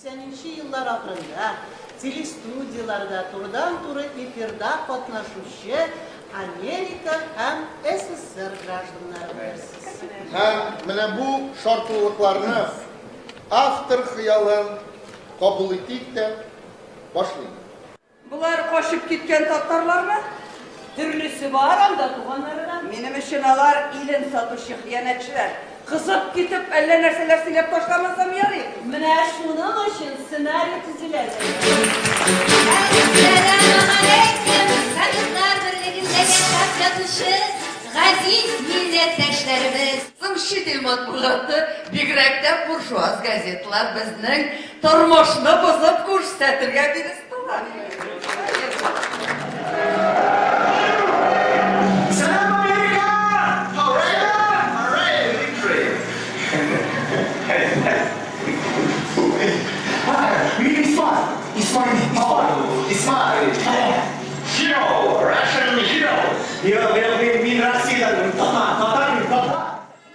80 нче еллар ахырында телестудияләрдә турыдан-туры эфирда катнашучы Америка һәм СССР гражданнары булырсыз. Һәм менә бу шартлылыкларны, автор хыялын кабул итик тә башлыйк. Болар качып киткән татарлармы? Төрлесе бар анда, туганнары да. Минем өчен алар илен сатучы хыянәтчеләр. Кызып китеп, әллә нәрсәләр сөйләп ташламасам ярый. Менә шуның өчен сценарий төзелә дә. Әссәламегаләйкем, Советлар Берлегендә яшәп ятучы газиз милләттәшләребез! Соң чит ил матбугаты, бигрәк тә буржуаз газеталар безнең тормышны бозып күрсәтергә тырыштылар.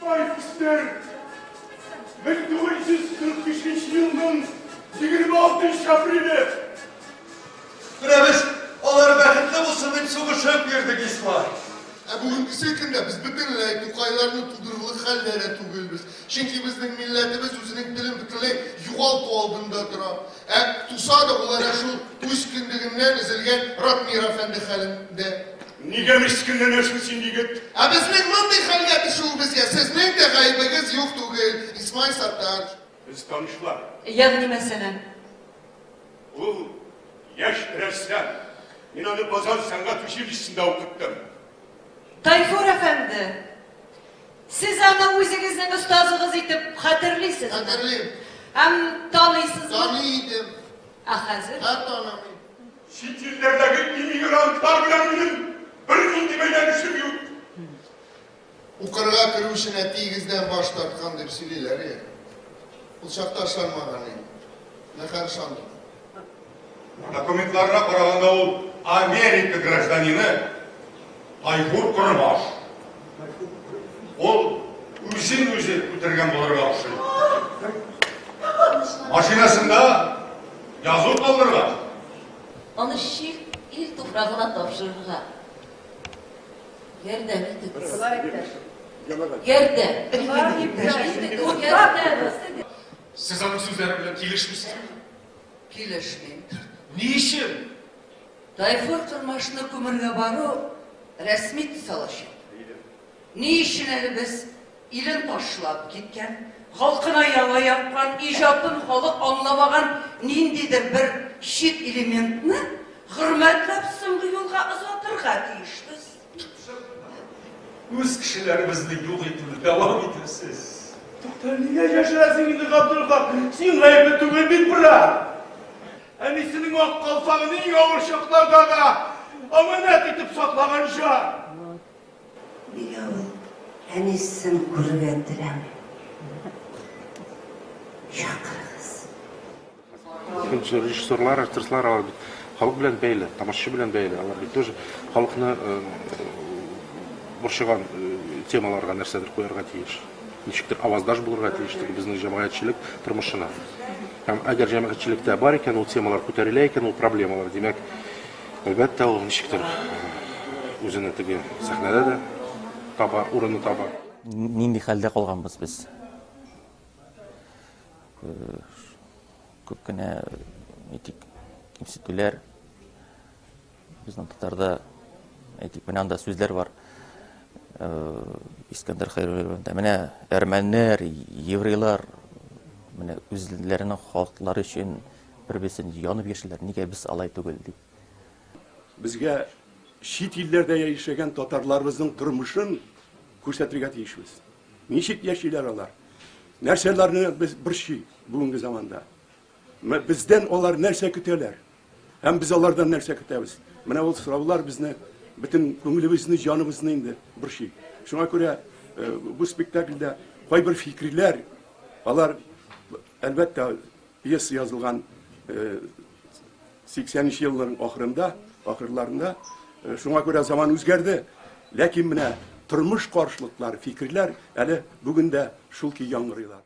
Бай кешеләр, 1945 елның 26 апреле. Менә без алар бәхетле булсын дип сугышып йөрдек, Исмай. Ә бүгенгесе көндә без бөтенләй Тукайларны тудырырлык хәлдә дә түгелбез. Чөнки безнең милләтебез үзенең телен бөтенләй югалту алдында тора. Ә туса да ул әнә шул үз кендегеннән өзелгән Ратмир әфәнде хәлендә. Нигә мескенләнәсең син, егет? Ә безнең мондый хәлгә төшүебезгә сезнең дә гаебегез юк түгел, Исмай Саттарович. Без танышлар. Ягъни мәсәлән? Ул яшь рәссам. Мин аны Казан сәнгать училищесында укыттым. Тайфур әфәнде, сез аны үзегезнең остазыгыз итеп хәтерлисезме? Хәтерлим. Һәм таныйсызмы? Таный идем. Ә хәзер? Хәзер танымыйм. Чит илләрдәге иммигрантлар белән минем бернинди бәйләнешем юк. Укырга керү өчен әтиегездән баш тарткан дип сөйлиләр иде. Ул чакта ышанмаган идем. Менә хәзер ышандым. Документларына караганда ул Америка гражданины Тайфур Кормаш. Ул үзен үзе үтергән булырга охшый. Машинасында язу калдырган. Аны чит ил туфрагына тапшырырга ярдәм итегез. Ярдәм. Ярдәм. Сез аның сүзләре белән килешмисезме? Килешмим. Ни өчен? Тайфур Кормашны күмергә бару рәсми төс алачак. Ни өчен әле без илен ташлап киткән, халкына яла яккан, иҗатын халык аңламаган ниндидер бер чит элементны хөрмәтләп соңгы юлга озатырга тиешбез? Үз кешеләребезне юк итүне дәвам итәсез. Тукта, нигә яшерәсең инде, Габделхак? Син гаепле түгел бит, брат. Әнисенең ак калфагын иң авыр чакларда да аманәт итеп саклаган җан. Нигә ул әнисен күрергә теләми? Чакырыгыз. Чөнки режиссерлар, артистлар алар бит халык белән бәйле, тамашачы белән бәйле. Алар бит тоже халыкны борчыган темаларга нәрсәдер куярга тиеш. Ничектер аваздаш булырга тиеш теге безнең җәмәгатьчелек тормышына. Һәм әгәр җәмәгатьчелектә бар икән, ул темалар күтәрелә икән, ул проблемалар, димәк, әлбәттә, ул ничектер үзенә теге сәхнәдә дә таба, урыны таба. Нинди хәлдә калганбыз без? Күп кенә әйтик, кимсетүләр. Безнең татарда әйтик, менә анда сүзләр бар. Искәндәр Хәйруллин менә әрмәннәр, еврейлар менә үзләренең халыклары өчен бер-берсен янып яшиләр, нигә без алай түгел дип. Безгә чит илләрдә яшәгән татарларыбызның тормышын күрсәтергә тиешбез. Ничек яшиләр алар? Нәрсәләрне без борчый бүгенге заманда? Бездән алар нәрсә көтәләр? Һәм без алардан нәрсә көтәбез? Менә ул сораулар безне бөтен күңелебезне, җаныбызны инде борчый. Шуңа күрә э, бу спектакльдә кайбер фикерләр, алар әлбәттә пьеса язылган 80 нче елларның ахырында, ахырларында, э, шуңа күрә заман үзгәрде. Ләкин менә тормыш каршылыклары, фикерләр әле бүген дә шул көй яңгырыйлар.